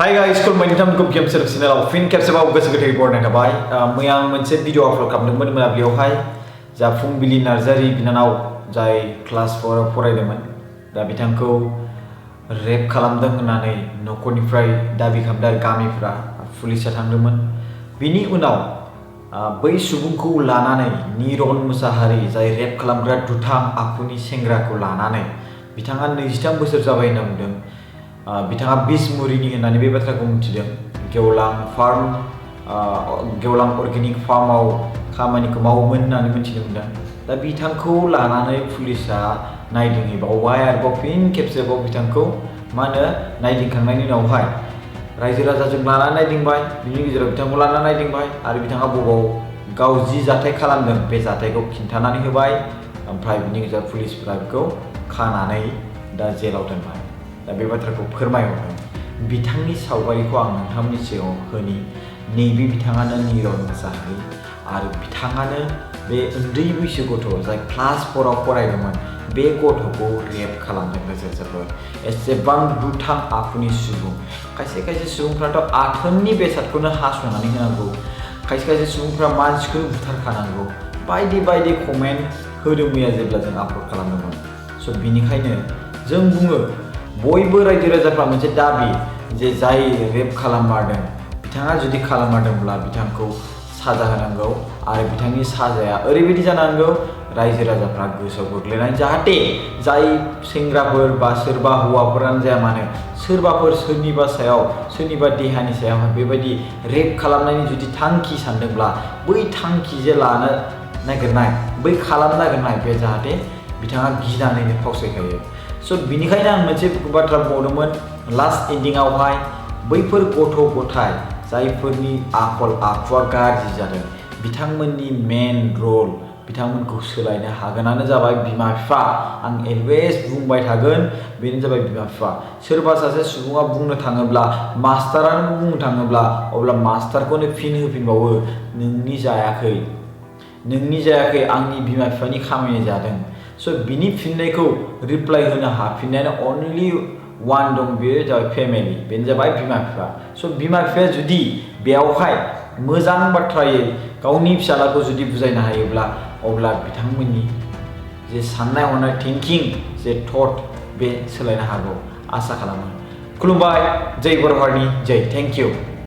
Hi guys, खुलुमबाय नोंथांमोनखौ game select चेनेलाव फिन खेबसेबाव गोसो गोथारै बरायनाय थाबाय। मैया आं मोनसे भिडिअ आपल'ड खालामदोंमोन मोनाबिलियावहाय जा फुंबिलि नार्जारी बिनानाव जाय क्लास 4 आव फरायदोंमोन दा बिथांखौ रेप खालामदों होननानै न'खरनिफ्राय दाबि खालामदों आरो गामिफ्रा पुलिसआ थांदोंमोन। बिनि उनाव बै सुबुंखौ लानानै निरन मुसाहारि जाय रेप खालामग्रा दुथां आखुनि सेंग्राखौ लानानै बिथाङा 23 बोसोर जाबाय होनना बुंदों। बिथाङा बिसमुरिनि होननानै बे बाथ्राखौ मिथिदों। गेवलां अर्गेनिक फार्माव खामानिखौ मावोमोन होननानै मिथिनो मोनदों। दा बिथांखौ लानानै पुलिसआ नायदिंहैबावबाय आरोबाव फिन खेबसेबाव बिथांखौ नायदिंखांनायनि उनावहाय रायजो राजाजों लानानै नायदिंबाय, बिनि गेजेराव बिथांखौ लानानै नायदिंबाय आरो बिथाङा बबाव गाव जि जाथाय खालामदों बे जाथायखौ खिन्थानानै होबाय। ओमफ्राय बिनि गेजेराव पुलिसफोरा बेखौ खानानै दा जेलाव दोनबाय। दा बे बाथ्राखौ फोरमायहरदों। बिथांनि सावगारिखौ आं नोंथांमोननि सिगाङाव होनि। नैबे बिथाङानो निरन मुसाहारि आरो बिथाङानो बे उन्दै बैसो गथ' जाय क्लास 4 आव फरायदोंमोन बे गथ'खौ रेप खालामदों गोजोर एसेबां दुथां आखुनि सुबुं। खायसे सुबुंफ्राथ' आथोननि बेसादखौनो हास'नानै होनांगौ, खायसे सुबुंफ्रा मानसिखौनो बुथारखानांगौ बायदि कमेन्ट होदों मैया जेब्ला जों आपल'ड खालामदोंमोन। स' बिनिखायनो जों बुङो बयबो रायजो राजाफ्रा मोनसे दाबि जे जाय रेप खालाममारदों बिथाङा जुदि खालाममारदोंब्ला बिथांखौ साजा होनांगौ आरो बिथांनि साजाया ओरैबायदि जानांगौ रायजो राजाफ्रा गोसोआव गोग्लैनाय जाहाथे जाय सेंग्राफोर बा सोरबा हौवाफोरानो जाया मानो सोरबाफोर सोरनिबा सायाव सोरनिबा देहानि सायाव बेबायदि रेप खालामनायनि जुदि थांखि सानदोंब्ला बै थांखि जे लानो नागिरनाय बै खालामनो नागिरनाय बे जाहाथे बिथाङा गिनानैनो फावसायखायो। स' बिनिखायनो आं मोनसे बाथ्रा बुंबावदोंमोन लास्ट एन्डिंआवहाय बैफोर गथ' गथाय जायफोरनि आखल आखुआ गाज्रि जादों बिथांमोननि मेन रल बिथांमोनखौ सोलायनो हागोनानो जाबाय बिमा बिफा। आं अलवेज बुंबाय थागोन बेनो जाबाय बिमा बिफा। सोरबा सासे सुबुङा बुंनो थाङोब्ला मास्टारानो बुंनो थाङोब्ला अब्ला मास्टारखौनो फिन होफिनबावो नोंनि जायाखै आंनि बिमा बिफानि खामानि जादों। स' बिनि फिननायखौ रिप्लाइ होनो हाफिननायानो अनलि वान दं, बेयो जाबाय फेमिलि, बेनो जाबाय बिमा बिफा। स' बिमा बिफाया जुदि बेयावहाय मोजां बाथ्रायै गावनि फिसालाखौ जुदि बुजायनो हायोब्ला अब्ला बिथांमोननि जे साननाय हनाय थिंकिं जे थट बे सोलायनो हागौ आसा खालामो। खुलुमबाय, जय बर' हारिनि जय, थेंक इउ।